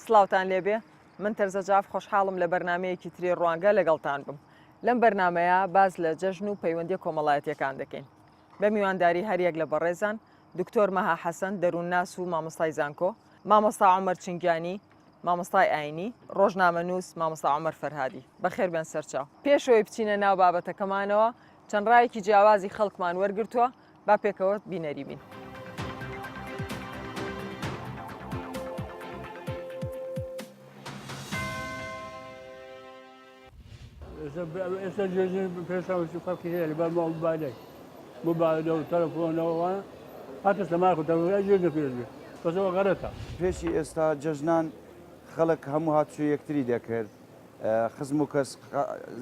سڵاوتان لێبێ من تەرزە جاف خۆشحاڵم لە بەرنمەیەکی تری ڕوانگە لەگەڵتان بم لەم بەرنمەیە باز لە جەژن و پەیوەندیە کۆمەڵایەتیەکان دەکەین بە میوانداری هەریەک لە بەڕێزان دکتۆر مەها حەسەن دەروونناس و مامۆستای زانکۆ مامۆستا عومەر چنگیانی مامۆستای ئاینی ڕۆژنامەنووس مامۆستا عومەر فەرهادی بەخێر بێن سەرچاو پێشەوەی بچینە ناو بابەتەکەمانەوە چەند ڕایەکی جیاوازی خەڵکمان وەرگرتووە با پێکەوە بینەری بین. ئێستا جێژن پێشاوی فەرقی هەیە لەبەر مۆبایلێک مۆبایلە و تەلەفۆنەوە هەر کەس لە ماڵ خۆ تەلەفۆن جێژنە پێش بێ بەس ئەوە غەرەتە. پێشی ئێستا جەژنان خەڵک هەموو هاتوچۆی یەکتری دەکرد خزم و کەس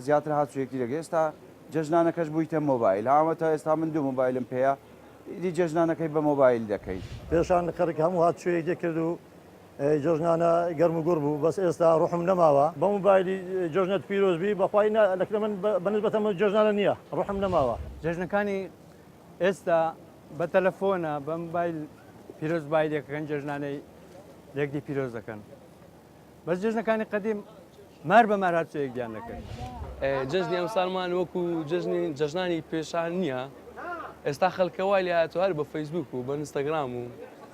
زیاتر هاتوچۆی یەکتری دەکرد ئێستا جەژنانەکەش بوویتە مۆبایل هاوەتە ئێستا من دوو مۆبایلم پێیە ئیدی جەژنانەکەی بە مۆبایل دەکەین. پێشان خەڵک هەموو هاتوچۆی یەکتری کرد و جۆژنانە گەرم و گوڕ بوو بەس ئێستا ڕوحم نەماوە بە موبایلی جۆژنەت پیرۆز بی بەخوای نا لەکنە من بە نسبەتە من جۆژنانە نییە ڕوحم نەماوە. جەژنەکانی ئێستا بە تەلەفۆنە بە موبایل پیرۆزبایی لێکەکەن جەژنانەی لێکدی پیرۆز دەکەن بەس جەژنەکانی قەدیم مار بە مار هەرچۆ یەکدیان دەکرد. جەژنی ئەمساڵمان وەکو جەژنی جەژنانی پێشان نییە ئێستا خەڵکە وای لێ هاتووە هەر بە فەیسبوک و بە ئینستاگرام و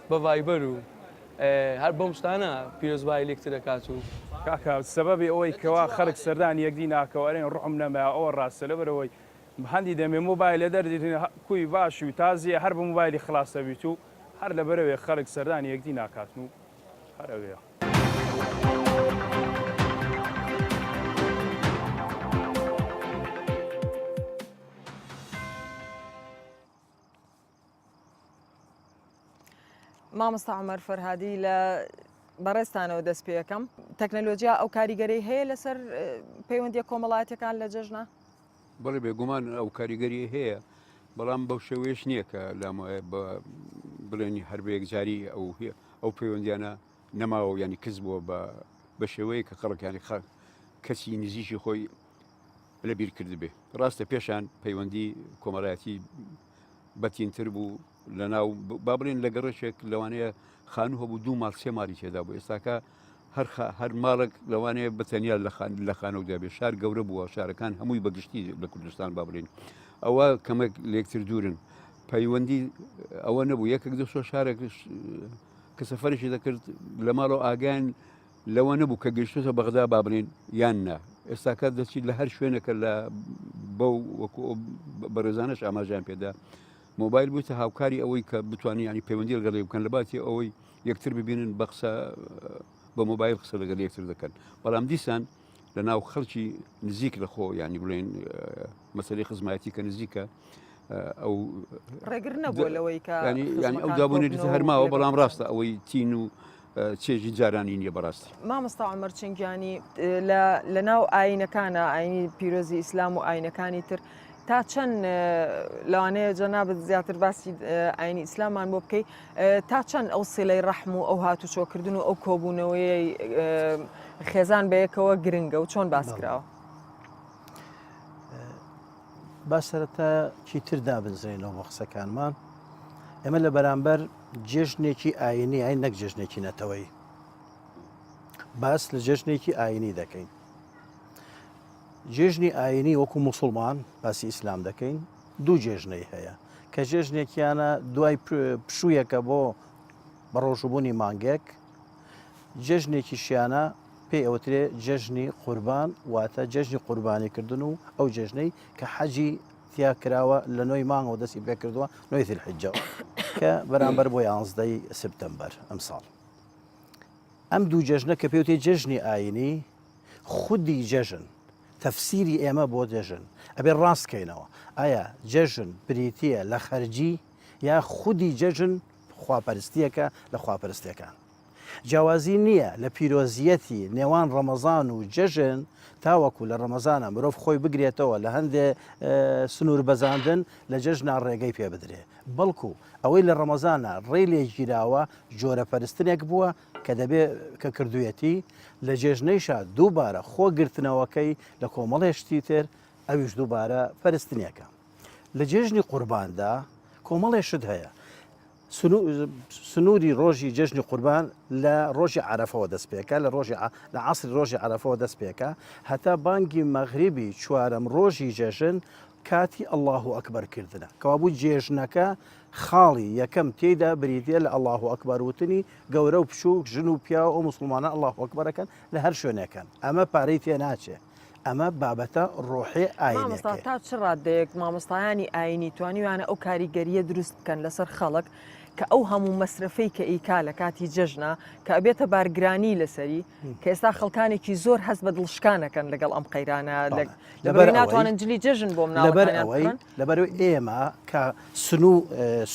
بە ڤایبەر و هەر بەم شتانە پیرۆزبایی لێکتر دەکات و. کاکە سەبەبی ئەوەی کەوا خەلک سەردانی یەکدی ناکەو ئەرێن ڕوحم نەمایە ئەوە ڕاستە لەبەرئەوەی هەندی دەمێ مۆبایلە دەردیتن کوی باشی و تازیە هەر بە مۆبایلی خلاس ئەبیت و هەر لەبەرئەوێ خەلک سەردانی یەکدی ناکاتن و هەر ئەوەیە. مامۆستا عومەر فەرهادی لە بەڕێزتانەوە دەست پێەکەم تەکنەلۆجیا ئەو کاریگەری هەیە لەسەر پەیوەندیە کۆمەڵایەتەکان لە جەژنە بەڵێ بێگومان ئەو کاریگەری هەیە بەڵام بەو شێوەیەش نییە کە لام وایە بە بڵێنی هەر بە یەکجاری ئەو ئەو پەیوەندیانە نەماوە ینی کز بووە بە بە شێوەیە کە خەڵکیانی خە کەسی نزیکی خۆی لە بیر کردبێ ڕاستە پێشان پەیوەندی کۆمەڵایەتی بەتینتر بوو لە ناو با بڵێن لە گەڕەکێک لەوانەیە خانوو هەبوو دوو ماڵ سێ ماڵی تێدا بوو ئێستاکە هەر هەر ماڵێک لەوانەیە بە تەنیا لە خان لە خانەودا بێ شار گەورە بووە شارەکان هەمووی بەگشتی لە کوردستان با بڵێن ئەوە کەمێک لێکتر دوورن پەیوەندی ئەوە نەبوو یەکێک دەچوە شارێک کە سەفەرێکی دەکرد لە ماڵەوە ئاگایان لەوە نەبوو کە گەیشتۆتە بەغدا با بڵێن یان نا ئێستاکە دەچیت لە هەر شوێنەکە لە بەو وەکو بەڕێزانش ئاماژیان پێدا مۆبایل بوویتە هاوکاری ئەوەی کە بتوانانی ینی پەیوەندی لەگەڵ بکەن لە باتی ئەوەی یەکتر ببینن بە قسە بە مۆبایل قسە لەگەڵ یەکتر دەکەن بەڵام دیسان لە ناو خەڵکی نزیک لە خۆ ینی بڵێن مەسەری خزمایەتی کە نزیکە ئەو ڕێگر نەبووە لەوەی کە ینی ئەو دابوونی هەرماوە بەڵام ڕاستە ئەوەی تین و چێژی جارانی نییە بەڕاستی. مامۆستا عومەر چنگیانی لە لەناو ئاینەکانە ئاینی پیرۆزی ئیسلام و ئاینەکانی تر تا چەند لەوانەیە جەنابت زیاتر باسی ئاینی ئیسلامان بۆ بکەی تا چەند ئەو سیلەی ڕەحم و ئەو هاتوچۆکردن و ئەو کۆبوونەوەی خێزان بەیەکەوە گرنگە و چۆن باس کراوە؟ با سەرەتا چیتر دابنزرێنەوە بۆ قسەکانمان ئێمە لە بەرامبەر جێژنێکی ئاینی ئاین نەک جێژنێکی نەتەوەیی باس لە جێژنێکی ئاینی دەکەین جێژنی ئاینی وەکو مسلمان باسی ئیسلام دەکەین دوو جێژنەی هەیە کە جێژنێکیانە دوای پشوویەکە بۆ بەڕۆژوبوونی مانگێک جێژنێکیشیانە پێی ئەوترێ جەژنی قوربان واتە جەژنی قوربانی کردن و ئەو جەژنەی کە حەجی تیا کراوە لە نۆی مانگەوە دەستی پێکردووە نۆی ذی الحجەوە کە بەرامبەر بۆ یانزدەی سپتەمبەر ئەمساڵ ئەم دوو جەژنە کە پێوتێ جەژنی ئاینی خودی جەژن تەفسیری ئێمە بۆ جەژن ئەبێ ڕاستکەینەوە ئایا جەژن بریتە لە خەرجی یا خودی جەژن خواپەرستیەکە لە خواپەرستیەکان جیاوازی نییە لە پیرۆزییەتی نێوان ڕەمەزان و جەژن، تاوەکو لە ڕەمەزانا مرۆڤ خۆی بگرێتەوە لە هەندێ سنوور بەزاندن، لە جەژنا ڕێگەی پێ بدرێ. بەڵکو ئەوەی لە ڕەمەزانا ڕێی لێ گیراوە جۆرە پەرستنێک بووە کە دەبێ کە کردوویەتی، لە جێژنەیشا دووبارە خۆ گرتنەوەکەی لە کۆمەڵێ شتی تر ئەویش دووبارە پەرستنێکە. لە جێژنی قورباندا کۆمەڵێ شت هەیە. سنووری ڕۆژی جەژنی قوربان لە ڕۆژی عەرەفەوە دەست پێکا، لە ڕۆژی لە عەسری ڕۆژی عەرەفەوە دەست پێکا هەتا بانگی مەغریبی چوارەم ڕۆژی جەژن کاتی اللە اکبر کردنە. کەوابوو جێژنەکە خاڵی یەکەم تێیدا بریتیە لە اللە اکبر وتنی گەورە و بچووک، ژن و پیاو ئەو موسڵمانان اللە اکبر ئەکەن لە هەر شوێنێکن. ئەمە پارەی تێناچێ. ئەمە بابەتە ڕۆحێ مامۆستا ئاینێکەیە. تا چ ڕاددەیەک مامۆستایانی ئاینی توانیویانە ئەو کاریگەرییە دروست بکەن لەسەر خەڵک کە ئەو هەموو مەسرەفەی کە ئیکا لە کاتی جەژنا کە ئەبێتە بارگرانی لەسەری کە ئێستا خەڵکانێکی زۆر هەست بە دڵشکان ئەکەن لەگەڵ ئەم قەیرانە بەڵێ. لەبەر لەبەر ئەوەی ئەوەی ناتوانن جلی جەژن بۆ لەبەر مناڵەکانیان ئەوەی بکڕن. لەبەر ئەوەی ئێمە کە سنوو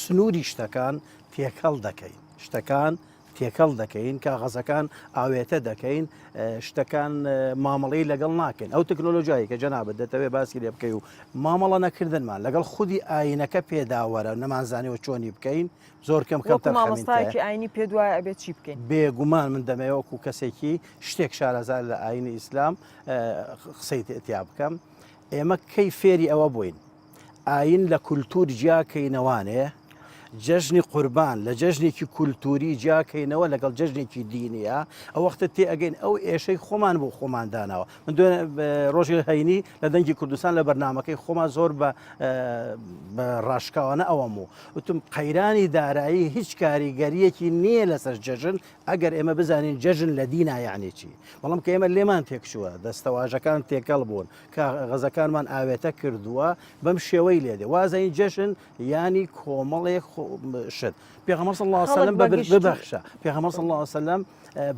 سنووری شتەکان تێکەڵ دەکەین شتەکان تێکەڵ دەکەین، کاغەزەکان ئاوێتە دەکەین، شتەکان مامەڵەی لەگەڵ ناکەین. ئەو تەکنۆلۆژیایی کە جەنابت دەتەوێت باسی لێ بکەی و مامەڵە نەکردنمان لەگەڵ خودی ئاینەکە پێداوەرە نەمانزانیوە چۆنی بکەین، زۆر کەم وەکو کەمتەرخەمین مامۆستایەکی ئاینی پێت وایە ئەبێت چی بکەین؟ بێگومان من دەمەوێت وەکو کەسێکی شتێک شارەزا لە ئاینی ئیسلام قسەی تیا بکەم. ئێمە کەی فێری ئەوە بووین ئاین لە کولتوور جیا کەینەوانێ، جەژنی قوربان لە جەژنێکی کولتووری جیا کەینەوە لەگەڵ جەژنێکی دینیە، ئەو وەختە تێ ئەگەین ئەو ئێشەی خۆمان بۆ خۆمان داناوە. من دوێنێ ڕۆژی هەینی لە دەنگی کوردستان لە بەرنامەکەی خۆمان زۆر بە بە ڕاشکاوانە ئەوەم و وتم قەیرانی دارایی هیچ کاریگەریەکی نییە لەسەر جەژن ئەگەر ئێمە بزانین جەژن لە دینا یعنی چی، بەڵام کە ئێمە لێمان تێکچووە دەستەواژەکان تێکەڵ بوون کاغەزەکانمان ئاوێتە کردووە بەم شێوەی لێدێ وازەین جەژن ینی کۆمەڵێک شت پێغەمبەر صلی الله علیه وسلم ببەخشە پێغەمبەر صلی الله علیه وسلم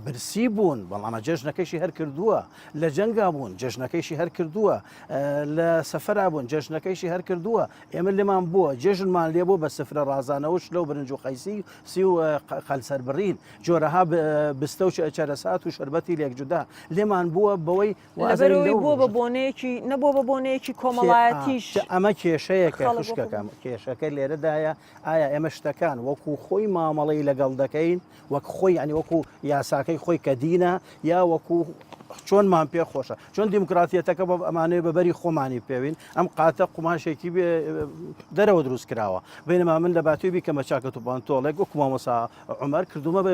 برسی بوون بەڵامە جەژنەکەشی هەر کردووە لە جەنگا بوون جەژنەکەیشی هەر کردووە لە سەفرا بوون جەژنەکەیشی هەر کردووە ئێمە لێمان بووە جەژنمان لێ بۆ بە سفرە ڕازانەوەش لەو برنج و قەیسی سی و قەلسەربڕین جۆرەها بستە و چەرەسات و شربەتی لێک جودا لێمان بووە بەوەی لەبەرئەوەی بووە بە بۆنەیەکی نەبووە بە بۆنەیەکی کۆمەڵایەتیش. ئەمە کێشەیەکە خوشکەکەم، کێشەکە لێرەدایە ئایا ئێمە شتەکان وەکو خۆی مامەڵەی لەگەڵ دەکەین وەک خۆی یعنی وەکو یاساکەی خۆی کە دینە یا وەکو چۆنمان پێ خۆشە چۆن دیموکراتیەتەکە بە ئەمانەیە بەبەری خۆمانی پێوین ئەم قاتە قوماشێکی دەرەوە دروست کراوە بینەما من لە باتوی بیکەمە چاکەت و پانتۆڵێک وەکو مامۆسا عمر کردومە بە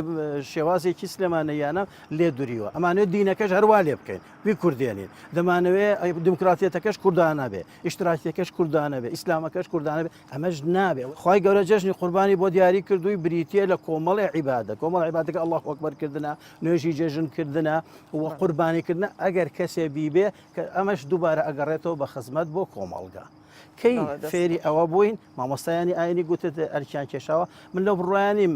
شێوازێکی سلێمانەیانە لێ دوریوە ئەمانەوێت دینەکەش هەروا لێ بکەین بیکوردێنین دەمانەوێ دیموکراتیەتەکەش کوردانە بێ ئیشتراکیەکەش کوردانە بێ ئیسلامەکەش کوردانە بێ ئەمەش نابێ خوای گەورە جەژنی قوربانی بۆ دیاری کردووی بریتە لە کۆمەڵی عیبادە کۆمەڵ عیبادەکە الله اکبر کردنە نوێژی جەژن کردنە و قوربانی کردنە ئەگەر کەسێ بیبێ کە ئەمەش دووبارە ئەگەڕێتەوە بە خزمەت بۆ کۆمەڵگا کەی فێری ئەوە بووین مامۆستایانی ئاینی گوتت ئەرکیان کێشاوە من لەو بڕوایانیم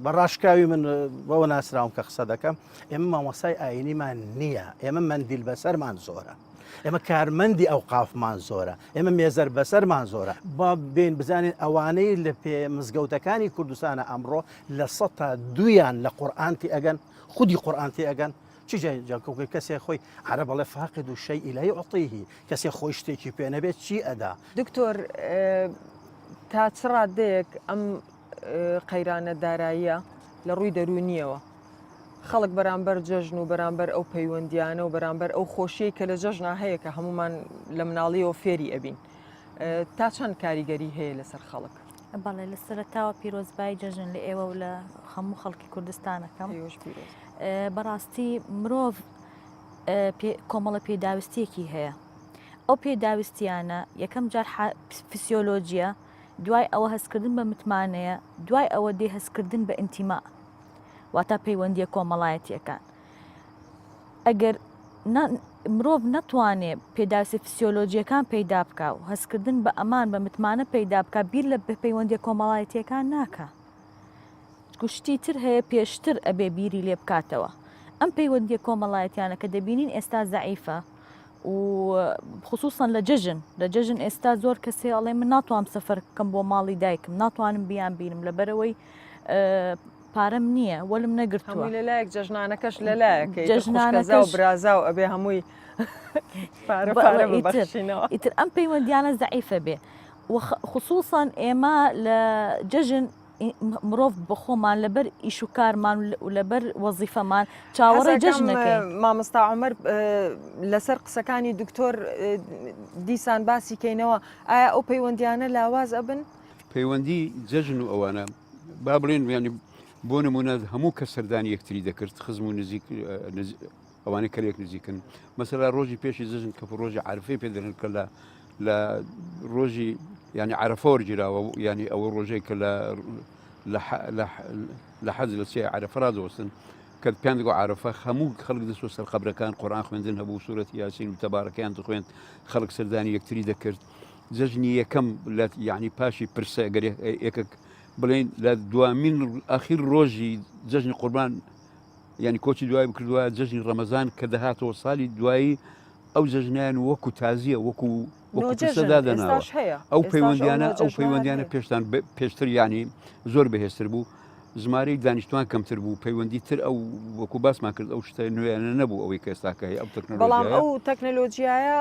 بە ڕاشکاوی من بەوە ناسراوم کە قسە دەکەم ئێمە مامۆستای ئاینیمان نییە ئێمە مەندیل بەسەرمان زۆرە ئێمە کارمەندی ئەو قافمان زۆرە ئێمە مێزەر بەسەرمان زۆرە با بین بزانین ئەوانەی لە پێ مزگەوتەکانی کوردستانە ئەمڕۆ لە سە تا دویان لە قورئان تێئەگەن خودی قورئان تێئەگەن چی جای کەسێ خۆی عەرەب ئەڵێ فاقد الشیء لا یعطیه کەسێ خۆی شتێکی پێ نەبێت چی ئەدا؟ دکتۆر تا چ ڕادەیەک ئەم قەیرانە داراییە لە ڕووی دەروونییەوە خەڵک بەرامبەر جەژن و بەرامبەر ئەو پەیوەندیانە و بەرامبەر ئەو خۆشیەی کە لە جەژنا هەیە کە هەمومان لە مناڵیەوە فێری ئەبین تا چەند کاریگەری هەیە لەسەر خەڵک؟ بەڵێ لە سەرەتاوە پیرۆزبایی جەژن لە ئێوە و لە هەموو خەڵکی کوردستانەکەم بەڕاستی مرۆڤ کۆمەڵە پێداویستیەکی هەیە ئەو پێداویستیانە یەکەم جار فسیۆلۆجیە دوای ئەوە هەستکردن بە متمانەیە دوای ئەوە دێ هەستکردن بە ئینتیما واتە پەیوەندیە کۆمەڵایەتیەکان ئەگەر مرۆڤ نەتوانێ پێداویستە فسیۆلۆجیەکان پەیدا بکا و هەستکردن بە ئەمان بە متمانە پەیدا بکا بیر لە پەیوەندیە کۆمەڵایەتیەکان ناکا شتی تر هەیە پێشتر ئەبێ بیری لێ بکاتەوە ئەم پەیوەندیە کۆمەڵایەتیانە کە دەبینین ئێستا زەعیفە و خصوصا لە جەژن لە جەژن ئێستا زۆر کەسێ ئەڵێ من ناتوانم سەفەر بکەم بۆ ماڵی دایکم ناتوانم بیان بینم لەبەرەوەی پارەم نییە وەلم نەگرتووە هەمووی لەلایەک جەژنانەکەش لەلایەک جەژنانەکە و برازا و ئەبێ هەمووی پارە پارە ببەخشینەوە ئیتر ئەم پەیوەندیانە زەعیفە بێ خصوصا ئێمە لە جەژن مرۆڤ بەخۆمان لەبەر ئیش و کارمان و لەبەر وەزیفەمان چاوەڕێ جەژنەکەین. مامۆستا عومەر لەسەر قسەکانی دکتۆر دیسان باسی کەینەوە ئایا ئەو پەیوەندیانە لاواز ئەبن؟ پەیوەندی جەژن و ئەوانە. با بڵێن ینی بۆ نمونە هەموو کە سەردانی یەکتری دەکرد خزم و نزیک ئەوانەی کە لێک نزیکن مەسەلا ڕۆژی پێشی جەژن کە ڕۆژی عرفەی پێ دەرن کە لە لە ڕۆژی ینی عرفە وەرگیراوە ینی ئەوە ڕۆژەی کە لە لە حەز لە چێ عرفە ڕادەوەستن کە پێیان دەگۆ عرفە هەموو خەڵک دەچوە سەر قەبرەکان قورآن خوێندن هەبوو سوورەتی یاسین و تەبارەکەیان دەخوێند خەڵک سەردانی یەکتری دەکرد جەژنی یەکەم لە یعنی پاشی پرسە گەر یەکێک بڵێن لە دوامین ئەخیر ڕۆژی جەژنی قوربان یعنی کۆچی دوای بکردووە جەژنی ڕەمەزان کە دەهاتەوە ساڵی دوایی ئەو جەژنیان وەکو تازیە وەکو وەکو پرسە دادەناوە ئەو پەیوەندیانە ئەو پەیوەندیانە پێشتان پێشتر ینی زۆر بەهێزتر بوو ژمارەی دانیشتوان کەمتر بوو پەیوەندی تر ئەو وەکو باسمان کرد ئەو شتە نوێیانە نەبوو ئەوەی کە ئێستاکە هەیە ئەو بەڵام تەکنەلۆژیایە ئەو تەکنەلۆجیایە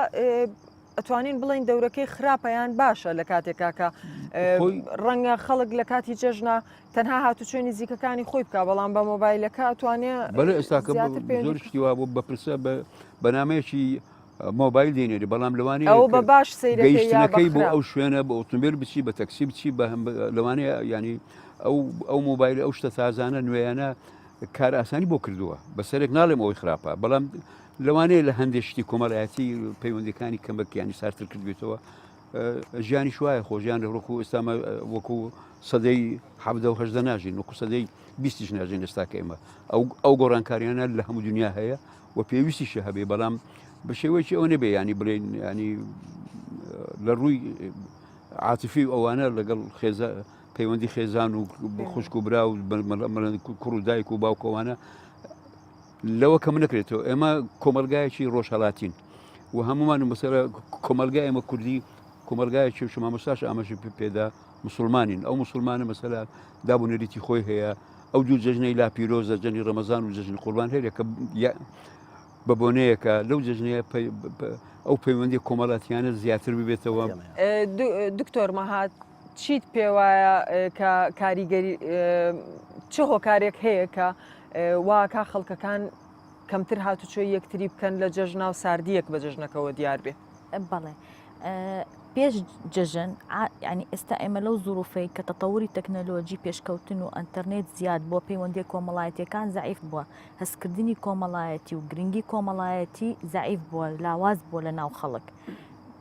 ئەتوانین بڵێین دەورەکەی خراپە یان باشە لە کاتێکا کە ڕەنگە خەڵک لە کاتی جەژنا تەنها هاتوچۆی نزیکەکانی خۆی بکە بەڵام بە مۆبایلەکە ئەتوانێ بەڵێ ئێستاکە زۆر شتی وا بوو بە پرسە بە نامەیەکی مۆبایل دێنێری بەڵام لەوانەیە ئەو بە باش سەیرەکەی بۆ ئەو شوێنە بە ئۆتۆمبیل بچی بە تەکسی بچی بە لەوانەیە ینی ئەو ئەو مۆبایل ئەو شتە تازانە نوێیانە کار ئاسانی بۆ کردووە بەسەرێک ناڵێم ئەوەی خراپە بەڵام لەوانەیە لە هەندێک شتی کۆمەڵایەتی پەیوەندەکانی کەمەک ینی سارتر کردبێتەوە ژیانیش وایە خۆ ژیان لە ڕۆکو ئێستامە وەکو سەدەی حەڤدە و هەژدە ناژین وەکو سەدەی بیستیش ناژین ئێستاکە ئێمە ئەو ئەو گۆڕانکاریانە لە هەموو دنیا هەیە و پێویستیشە هەبێ بەڵام بە شێوەیەکی ئەو نەبێ ینی بڵێن ینی لە ڕووی عاتفی و ئەوانە لەگەڵ خێزە پەیوەندی خێزان و خوشک و برا و کوڕ و دایک و باوکەوانە لەوە کەم نەکرێتەوە ئێمە کۆمەلگایەکی ڕۆژهەڵاتین و هەمومان مەسەرە کۆمەلگای ئێمە کوردی کۆمەلگایەکی و مامۆستاش ئاماژە پێدا مسلمانین ئەو مسلمانە مەسەلا داب و نەریتی خۆی هەیە ئەو دوو جەژنەی لا پیرۆزە جەژنی ڕەمەزان و جەژنی قوربان هەیە کە بە بۆنەیەکە لەو جەژنەیە ئەو پەیوەندی کۆمەڵاتیانە زیاتر ببێتەوە. دکتۆر مەهات چیت پێوایە کە کاریگەری چ هۆکارێک هەیە کە واکا خەڵکەکان کەمتر هاتوچۆی یەکتری بکەن لە جەژنا و ساردیەک بە جەژنەکەوە دیار بێ؟ بەڵێ پێش جەژن ینی ئێستا ئێمە لەو زروفەی کە تەتەوری تەکنەلۆجی پێشکەوتن و ئەتەرنێت زیاد بووە پەیوەندیە کۆمەڵایەتیەکان زەعیف بووە هەستکردنی کۆمەڵایەتی و گرنگی کۆمەڵایەتی زەعیف بووە لاواز بووە لە ناو خەڵک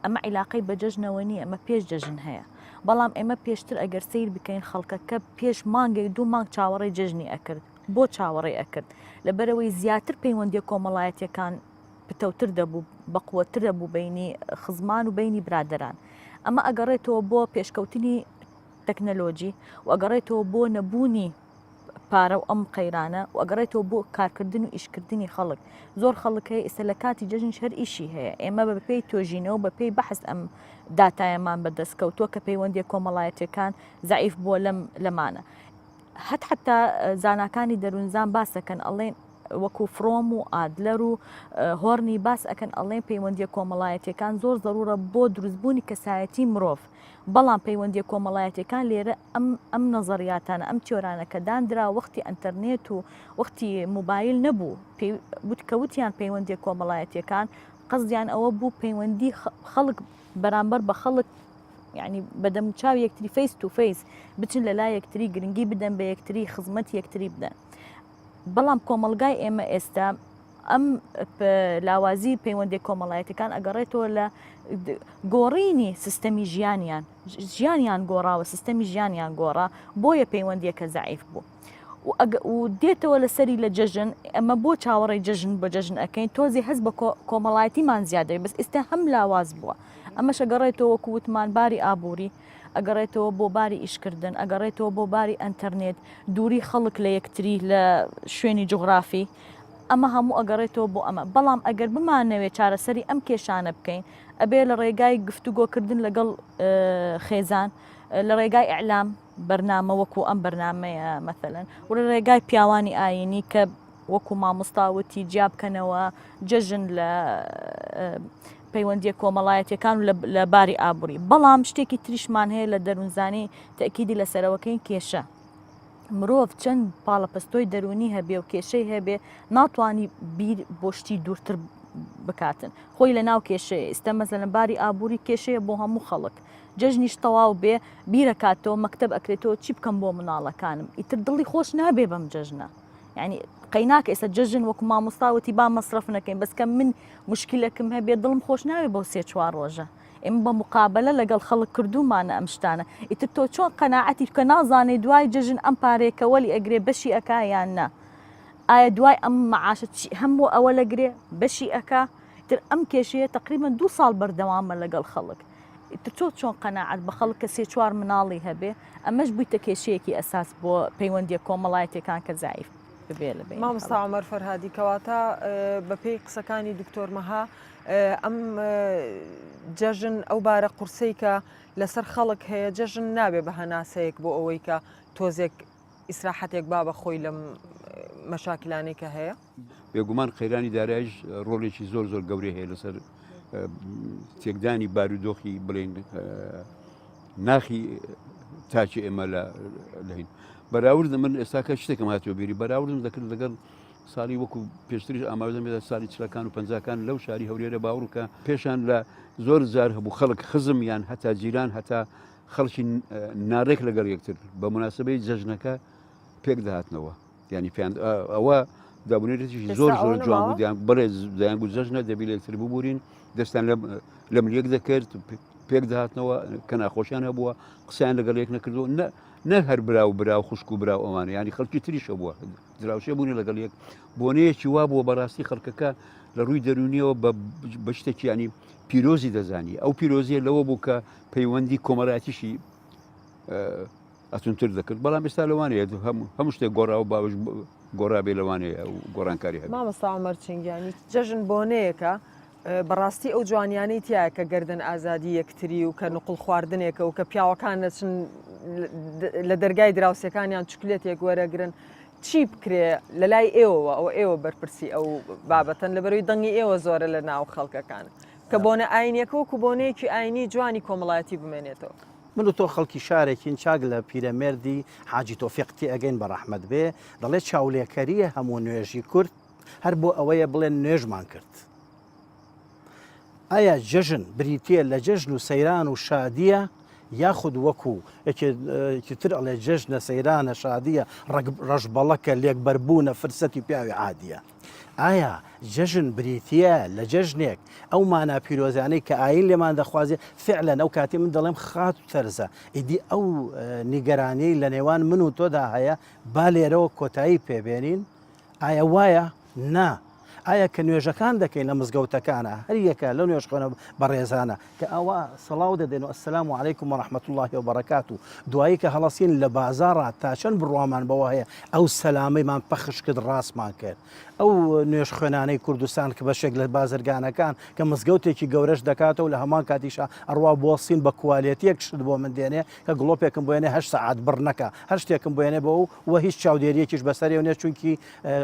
ئەمە عیلاقەی بە جەژنەوە نییە ئەمە پێش جەژن هەیە بەڵام ئێمە پێشتر ئەگەر سەیر بکەین خەڵکەکە پێش مانگێک دوو مانگ چاوەڕێی جەژنی ئەکرد بۆ چاوەڕێی ئەکرد لەبەرئەوەی زیاتر پەیوەندیە کۆمەڵایەتیەکان پتەوتر دەبوو بەقوەتر دەبوو بینی خزمان و بینی برادەران ئەمە ئەگەڕێتەوە بۆ پێشکەوتنی تەکنەلۆجی و ئەگەڕێتەوە بۆ نەبوونی پارە و ئەم قەیرانە و ئەگەڕێتەوە بۆ کارکردن و ئیشکردنی خەڵک زۆر خەڵک هەیە ئێستا لە کاتی جەژنیش هەر ئیشی هەیە ئێمە بە پێی توێژینەوە بە پێی بەحس ئەم داتایەمان بەدەست کەوتووە کە پەیوەندیە کۆمەڵایەتیەکان زەعیف بووە لەم لەمانە هەت حتا زاناکانی دەروونزان باس دەکەن ئەڵێن وەکو فرۆم و ئادلەر و هۆرنی باس ئەکەن ئەڵێن پەیوەندیە کۆمەڵایەتیەکان زۆر زەرورە بۆ دروستبوونی کەسایەتی مرۆڤ بەڵام پەیوەندیە کۆمەڵایەتیەکان لێرە ئەم ئەم نەزەریاتانە ئەم تیۆرانە کە داندرا وەختی ئەنتەرنێت و وەختی موبایل نەبوو کە وتیان پەیوەندیە کۆمەڵایەتیەکان قەزدیان ئەوە بوو پەیوەندی خەڵک بەرامبەر بە خەڵک یعنی بەدەم چاو یەکتری face to face بچن لە لای یەکتری گرنگی بدەن بە یەکتری خزمەت یەکتری بدەن بەڵام کۆمەڵگای ئێمە ئێستا ئەم لاوازی پەیوەندی کۆمەڵایەتەکان ئەگەڕێتەوە لە گۆڕینی سیستەمی ژیانیان ژیانیان گۆڕاوە سیستەمی ژیانیان گۆڕا بۆیە پەیوەندیەکە زەعیف بوو و دێتەوە لەسەری لە جەژن ئەمە بۆ چاوەڕێی جەژن بۆ جەژن ئەەکەین تۆزی هەست بە کۆمەڵایەتیمان زیادەی بەس ئێستا هەم لاواز بووە ئەمەشە گەڕێتەوە وەکو وتمان باری ئابووری ئەگەڕێتەوە بۆ باری ئیشکردن، ئەگەڕێتەوە بۆ باری ئەنتەرنێت، دووری خەڵک لە یەکتری لە شوێنی جوغرافی، ئەمە هەموو ئەگەڕێتەوە بۆ ئەمە. بەڵام ئەگەر بمانەوێت چارەسەری ئەم کێشانە بکەین، ئەبێ لە ڕێگای گفتوگۆکردن لەگەڵ خێزان، لە ڕێگای ئیعلام، بەرنامە وەکو ئەم بەرنامەیە مەسەلەن، و لە ڕێگای پیاوانی ئایینی کە وەکو مامۆستا وتی جیا بکەنەوە جەژن لە پەیوەندیە کۆمەڵایەتیەکان و لە باری ئابووری بەڵام شتێکی تریشمان هەیە لە دەروونزانی تەکیدی لەسەرەوەکەین کێشە مرۆڤ چەند پاڵەپەستۆی دەرونی هەبێ و کێشەی هەبێ ناتوانانی بیر بۆ شتی دوورتر بکاتن خۆی لە ناو کێشەیە ئیستا مەسەلەن باری ئابووری کێشەیە بۆ هەموو خەڵک جەژنیش تەواو بێ بیرەکاتەوە مەکتەب ئەکرێتەوە چی بکەم بۆ مناڵەکانم ئیتر دڵی خۆش نابێ بەم جەژنە یعنی قەیناکە ئێستا جەژن وەکو مامۆستا وتی با مەسرەف نەکەین بەس کە من مشکلەکم هەبێ دڵم خۆش ناوێ بۆ سێ چوار ڕۆژە ئێمە بە مقابلە لەگەڵ خەڵک کردومانە ئەم شتانە ئیتر تۆ چۆن قەناعەتی بکە نازانێ دوای جەژن ئەم پارەیە کە وەلی ئەگرێ بەشی ئەکا یان نا ئایا دوای ئەم مەعاشە چی هەموو ئەوە لەگرێ بەشی ئەکا تر ئەم کێشەیە تقریبا دوو ساڵ بەردەوامە لەگەڵ خەڵک ئیتر تۆ چۆن قەناعەت بە خەڵک کە سێ چوار مناڵی هەبێ ئەمەش بوویتە کێشەیەکی ئەساس بۆ پەیوەندیە کۆمەڵایەتیەکان کە زەعیف ببێ لە بەینی مامۆستا خەڵک. عومەر فەرهادی کەواتە بەپێی قسەکانی دکتۆر مەها ئەم جەژن ئەو بارە قورسەی کە لەسەر خەڵک هەیە جەژن نابێ بە هەناسەیەک بۆ ئەوەی کە تۆزێک ئیسراحەتێک با بە خۆی لەم مەشاکلانەی کە هەیە؟ بێگومان قەیرانی دارایش ڕۆڵێکی زۆر زۆر گەورەی هەیە لەسەر تێکدانی بارودۆخی بڵێن ناخی تاکی ئێمە لە لەین بەراورد من ئێستاکە شتێکم هاتووە بیری بەراوردم دەکرد لەگەڵ ساڵی وەکو پێشتریش ئاماژەم پێدا ساڵی چلەکان و پەنجاکان لەو شاری هەولێرە باوڕکە پێشان لە زۆر جار هەبوو خەڵک خزم یان هەتا جیران هەتا خەڵکی ناڕێک لەگەڵ یەکتر بە مناسبەی جەژنەکە پێک دەهاتنەوە یعنی پێیان ئەوە دابونێتیش زۆر زۆر جوان بوو دیان بڵێ دەیان گوت جەژنە دەبی لە یەکتر ببورین دەستان لە ملیەک دەکرد پێک دەهاتنەوە کە ناخۆشیان هەبووە قسەیان لەگەڵ یەک نەکردو نە نە هەر برا و برا و خوشک و برا و ئەوانە ینی خەڵکی تریش هەبووە دراوسێ بوونی لەگەڵ یەک بۆنەیەکی وا بووە بەڕاستی خەڵکەکە لە ڕووی دەرونیەوە بە شتێکی ینی پیرۆزی دەزانی ئەو پیرۆزیە لەوە بوو کە پەیوەندی کۆمەڵایەتیشی ئەتونتر دەکرد بەڵام ئێستا لەوانەیە هەموو شتێک گۆڕا و باوش گۆڕابێ لەوانەیە و گۆڕانکاری هەبێت. مامۆستا عومەر چنگیانی، جەژن بۆنەیەکە بەڕاستی ئەو جوانیانەی تیایە کە گەردن ئازادی یەکتری و کە نوقڵ خواردنێکە و کە پیاوەکان دەچن لە دەرگای دراوسێکانیان چوکلێتێک وەرەگرن چی بکرێ لە لای ئێوەوە ئەوە ئێوە بەرپرسی ئەو بابەتەن لەبەرەوەی دەنگی ئێوە زۆرە لە ناو خەڵکەکان کە بۆنە ئاینیەکە وەکو بۆنەیەکی ئاینی جوانی کۆمەڵایەتی بمێنێتەوە. من و تۆ خەڵکی شارێکین چاک لە پیرەمێردی حاجی تۆفیق تێئەگەین بە ڕەحمەت بێ دەڵێ چاولێکەریە هەموو نوێژی کورد هەر بۆ ئەوەیە بڵێن نوێژمان کرد. ئایا جەژن بریتییە لە جەژن و سەیران و شادییە یاخود وەکو یەکێکی تر ئەڵێ جەژنە سەیرانە شادییە ڕەشبەڵەکە لێکبەربوونە فرسەتی پیاوی عادییە؟ ئایا جەژن بریتییە لە جەژنێک ئەو مانا پیرۆزانەی کە ئایین لێمان دەخوازێ فعلەن ئەو کاتی من دەڵێم خاتوو تەرزە ئیدی ئەو نیگەرانیەی لە نێوان من و تۆدا هەیە با لێرەوە کۆتایی پێبێنین ئایا وایە؟ نا. ئایا کە نوێژەکان دەکەین لە مزگەوتەکانا هەر یەکە لەو نوێژخوێنە بەڕێزانە کە ئاوا سڵاو دەدەین و السلام علیکم و رحمە اللە و بەرەکاتو دوایی کە هەڵەسین لە بازاڕا تا چەند بڕوامان بەوە هەیە ئەو سەلامەیمان پەخش کرد ڕاستمان کرد ئەو نوێژخوێنانەی کوردستان کە بەشێک لە بازرگانەکان کە مزگەوتێکی گەورەش دەکاتەوە لە هەمان کاتیشا ئەڕوا بۆ سین بە کوالێتیەک شت بۆ من دێنێ کە گڵۆپێکم بۆ یەنێ هەشت سەعات بڕ نەکا هەر شتێکم بۆ یەنێ بۆ ئەو و هیچ چاودێریەکیش بەسەرێو نیە چونکی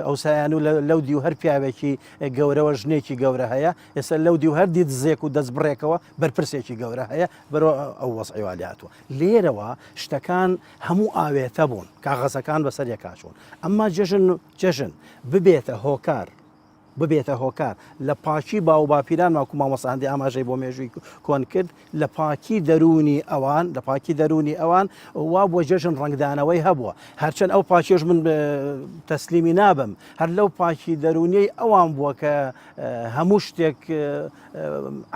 ئەوسایان و لەو دیو هەر پیاوێکی گەورەوە ژنێکی گەورە هەیە ئێستا لەو دیو هەر دیدزێک و دەست بڕێکەوە بەرپرسێکی گەورە هەیە بەرەوە ئەو وەزعی وا لێهاتووە لێرەوە شتەکان هەموو ئاوێتە بوون کاغەزەکان بەسەر یەکاچوون ئەمما جەژن جەژن ببێتە هۆکار ببێتە هۆکار لە پاکی باوباپیرانمان وەکو مامۆستا هەندی ئاماژەی بۆ مێژووی کۆن کرد لە پاکی دەروونی ئەوان لە پاکی دەروونی ئەوان وا بۆ جەژن ڕەنگدانەوەی هەبووە هەرچەند ئەو پاکیش من تەسلیمی نابم هەر لەو پاکی دەروونیەی ئەوان بووە کە هەموو شتێک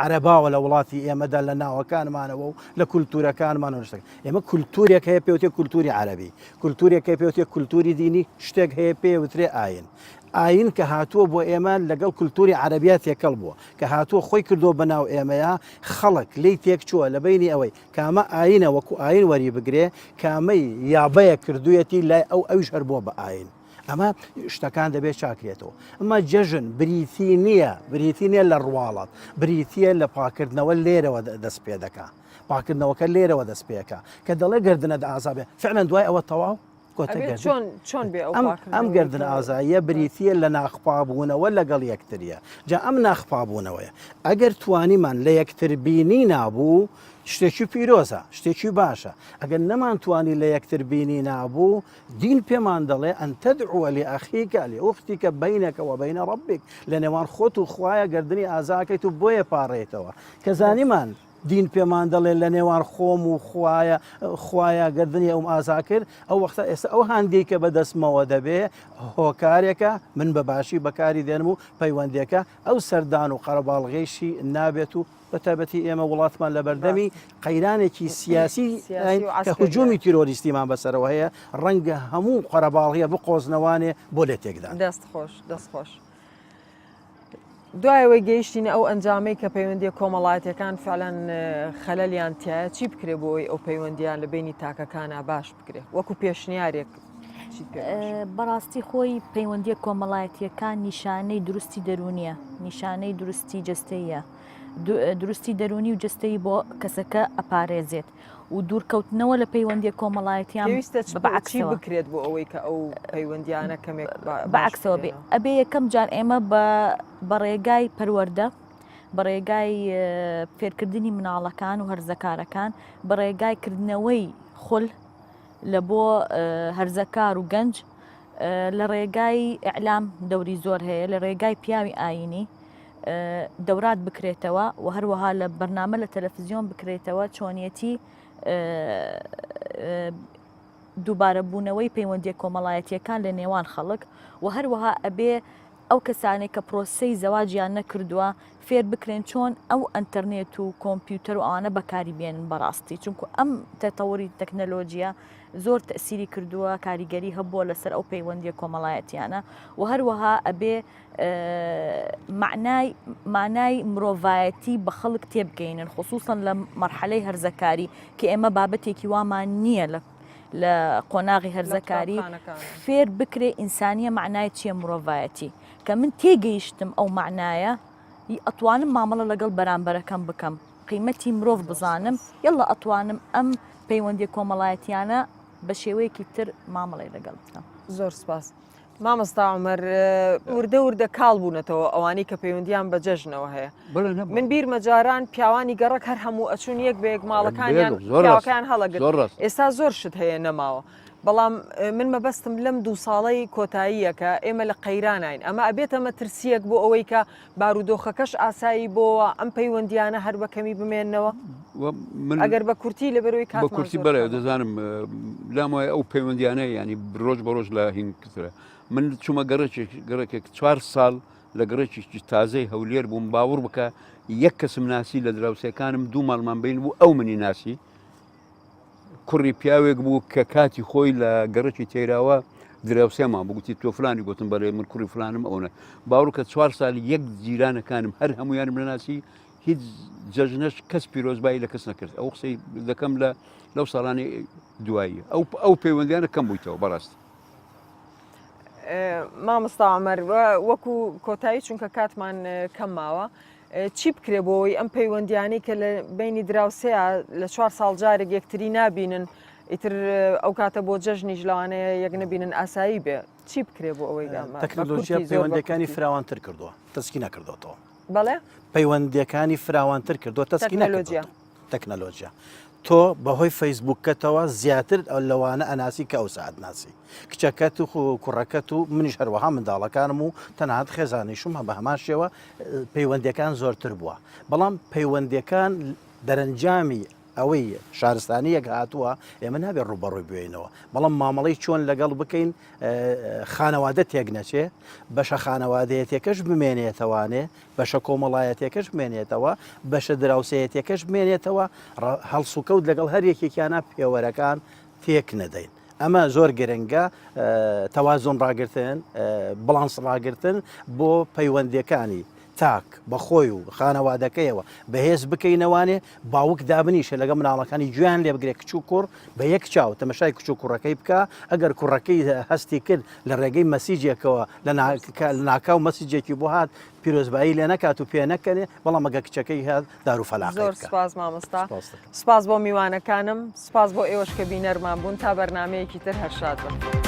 عەرەباوە لە وڵاتی ئێمەدا لە ناوەکانمانەوە و لە کولتوورەکانمان و شتەکە ئێمە کولتوورێک هەیە پێوتێ کولتووری عەرەبی کولتوورێک هەیە پێوتێ کولتووری دینی شتێک هەیە پێوترێ ئاین ئایین کە هاتووە بۆ ئێمە لەگەڵ کولتووری عەرەبیا تێکەڵ بووە، کە هاتووە خۆی کردووە بە ناو ئێمەیا، خەڵک لێی تێکچووە لە بەینی ئەوەی کامە ئایینە وەکوو ئایین وەری بگرێ، کامەی یابەیە کردوویەتی لای ئەو ئەویش هەر بووە بە ئایین. ئەمە شتەکان دەبێ چاکرێتەوە. ئەمە جەژن بریتی نییە، بریتی نییە لە ڕواڵەت، بریتییە لە پاکردنەوە لێرەوە دەست پێ دەکا. پاکردنەوەکە لێرەوە دەست پێ ئەکا. کە دەڵێ گەردنت ئازا بێ، فعلەن دوای ئەوە تەواو؟ کۆتە ئەبێ گەردن. چۆن چۆن بێ ئەو ئەم ئەم پاکردنەوەی گەردن کە ئازاییە بریتییە لە ناخپابوونەوە لەگەڵ یەکتریە جا ئەم ناخپابوونەوەیە ئەگەر توانیمان لە یەکتر بینی نابوو شتێکی پیرۆزە شتێکی باشە ئەگەر نەمانتوانی لە یەکتر بینی نابوو دین پێمان دەڵێ ان تدعو لأخیک لأختک بینک وبین ربک لە نێوان خۆت و خوایە گەردنی ئازاکەیت و بۆیە پاڕێیتەوە کە زانیمان دین پێمان دەڵێ لە نێوان خۆم و خوایە خوایە گەردنی ئەوم ئازا کرد ئەو وەختە ئێستا ئەو هاندەی کە بەدەستمەوە دەبێ هۆکارێکە من بە باشی بەکاری دێنم و پەیوەندێکە ئەو سەردان و قەرەباڵغیشی نابێت و بە تایبەتی ئێمە وڵاتمان لە بەردەمی قەیرانێکی سیاسی کە هجومی تیرۆریستیمان بەسەرەوە هەیە ڕەنگە هەموو قەرەباڵغیە بقۆزنەوانێ بۆ لێ تێکدان. دەست خۆش دەست خۆش. دوای ئەوەی گەیشتینە ئەو ئەنجامەی کە پەیوەندیە کۆمەڵایەتیەکان فعلەن خەلەلیان تایە چی بکرێ بۆ ئەوەی ئەو پەیوەندیان لە بینی تاکەکانە باش بکرێ وەکو پێشنیارێک بەڕاستی خۆی پەیوەندیە کۆمەڵایەتیەکان نیشانەی دروستی دەرونیە نیشانەی دروستی جەستەیە دروستی دەرونی و جەستەیی بۆ کەسەکە ئەپارێزێت و دوورکەوتنەوە لە پەیوەندیە کۆمەڵایەتیان پێویستە چی بکرێت بۆ ئەوەی کە ئەو پەیوەندیانە کەمێک بەعکسەوە بێ ئەبێ یەکەم جار ئێمە بە بە ڕێگای پەروەردە بە ڕێگای فێرکردنی مناڵەکان و هەرزەکارەکان بە ڕێگای کردنەوەی خول لە بۆ هەرزەکار و گەنج لە ڕێگای ئیعلام دەوری زۆر هەیە لە ڕێگای پیاوی ئاینی دەورات بکرێتەوە و هەروەها لە بەرنامە لە تەلەفزیۆن بکرێتەوە چۆنیەتی دووبارە بوونەوەی پەیوەندیە کۆمەڵایەتیەکان لە نێوان خەڵک و هەروەها ئەبێ ئەو کەسانێک کە پرۆسەی زەواجیان نەکردووە فێر بکرێن چۆن ئەو ئەتەرنێت و کۆمپیوتەر و ئەوانە بەکاری بێنن بەڕاستی چونکو ئەم تەتەوری تەکنەلۆجیە زۆر تەسیری کردووە کاریگەری هەبووە لەسەر ئەو پەیوەندیە کۆمەڵایەتیانە و هەروەها ئەبێ مەعنای مانای مرۆڤایەتی بە خەڵک تێبگەینن خصوصا لە مەرحەلەی هەرزەکاری کە ئێمە بابەتێکی وامان نییە لە لە قۆناغی هەرزەکاری فێر بکرێ ئینسانیە معنای چییە مرۆڤایەتی کە من تێگەیشتم ئەو معنایە ئەتوانم مامەڵە لەگەڵ بەرامبەرەکەم بکەم قیمەتی مرۆڤ بزانم یەڵا ئەتوانم ئەم پەیوەندی کۆمەڵایەتیانە بە شێوەیەکی تر مامەڵی لەگەڵ بکەم زۆر سپاس. مامۆستا عومەر وردە وردە کاڵ بوونەتەوە ئەوانەی کە پەیوەندیان بە جەژنەوە هەیە من بیرمە جاران پیاوانی گەڕەک هەر هەموو ئەچوون یەک بە یەک ماڵەکانیان پیاوەکان هەڵەگرت ئێستا زۆر شت هەیە نەماوە بەڵام من مەبەستم لەم دوو ساڵەی کۆتاییەکە ئێمە لە قەیرانین ئەمە ئەبێتە مەترسیەک بۆ ئەوەی کە بارودۆخەکەش ئاسایی بۆوە ئەم پەیوەندیانە هەر بە کەمی بمێنەوە ئەگەر بە کورتی لە بەرەوەی کات بە کورتی بەرە دەزانم لام وایە ئەو پەیوەندیانە ینی ڕۆژ بە ڕۆژ لە هینکترە من چوومە گەڕێکێک گەڕێکێک چوار ساڵ لە گەڕێکێکی تازەی هەولێر بووم باوەڕ بکە یەک کەسم ناسی لە دراوسێکانم دوو ماڵمان بین بوو ئەو منی ناسی کوڕی پیاوێک بوو کە کاتی خۆی لە گەڕەکی تێراوە دراوسێمان بوو گوتی تۆ فلانی گوتم بەڵێ من کوڕی فلانم ئەوە باوەڕکە چوار ساڵ یەک جیرانەکانم هەر هەمویانم نەناسی هیچ جەژنەش کەس پیرۆزبایی لە کەس نەکرد ئەو قسەی دەکەم لە لەو ساڵانی دوایی ئەو ئەو پەیوەندیانە کەم بوویتەوە بەڕاستی مامۆستا عمر وەکو کۆتایی چونکە کاتمان کەم ماوە چی بکرێ بۆ ئەوەی ئەم پەیوەندیانەی کە لە بینی دراوسێیا لە چوار ساڵ جارێک یەکتری نابینن ئیتر ئەو کاتە بۆ جەژنیش لەوانەیە یەک نەبینن ئاسایی بێ چی بکرێ بۆ ئەوەی تەکنەلۆژیا پەیوەندەکانی فراوانتر کردووە تەسکی نەکردوەوە بەڵێ پەیوەندیەکانی فراوانتر کردووە تەسکی نەکردووە تەکنەلۆژیا تۆ بەهۆی فەیسبوکەتەوە زیاتر لەوانە ئەناسی کە ئەو ساعت ناسی کچەکەت و کوڕەکەت و منیش هەروەها منداڵەکانم و تەنانەت خێزانیشم هە بە هەمان شێوە پەیوەندیەکان زۆرتر بووە بەڵام پەیوەندیەکان دەرەنجامی ئەوەی شارستانی یەک هاتووە ئێمە نابێت ڕوبەڕووی بوێنەوە بەڵام مامەڵەی چۆن لەگەڵ بکەین خانەوادە تێک نەچێ بەشە خانەوادەیەتەکەش بمێنێتەوانێ بەشە کۆمەڵایەتیەکەش بمێنێتەوە، بەشە دراوسێیەتیەکەش بمێنێتەوە، هەڵسوکەوت لەگەڵ هەر یەکێکیانە پێوەرەکان تێک نەدەین. ئەمە زۆر گرنگە تەوازن ڕاگرتن، بڵانس ڕاگرتن بۆ پەیوەندیەکانی. تاک بە خۆی و خانەوادەکەیەوە بەهێز بکەینەوانێ باوک دابنیشێ لەگەڵ مناڵەکانی گوێیان لێ بگرێ کچ و کوڕ بە یەک چاو تەمەشای کچ و کوڕەکەی بکا ئەگەر کوڕەکەی هەستی کرد لە ڕێگەی مەسیجێکەوە لە ناکاو مەسیجێکی بۆ هات پیرۆزبایی لێ نەکات و پێ نەکەنێ بەڵام ئەگەر کچەکەی هات دار و فەلاقەی زۆر بکا. سپاس مامۆستا سپاس دەکەم. سپاس بۆ میوانەکانم سپاس بۆ ئێوەش کە بینەرمان بوون تا بەرنامەیەکی تر هەر شاد بن.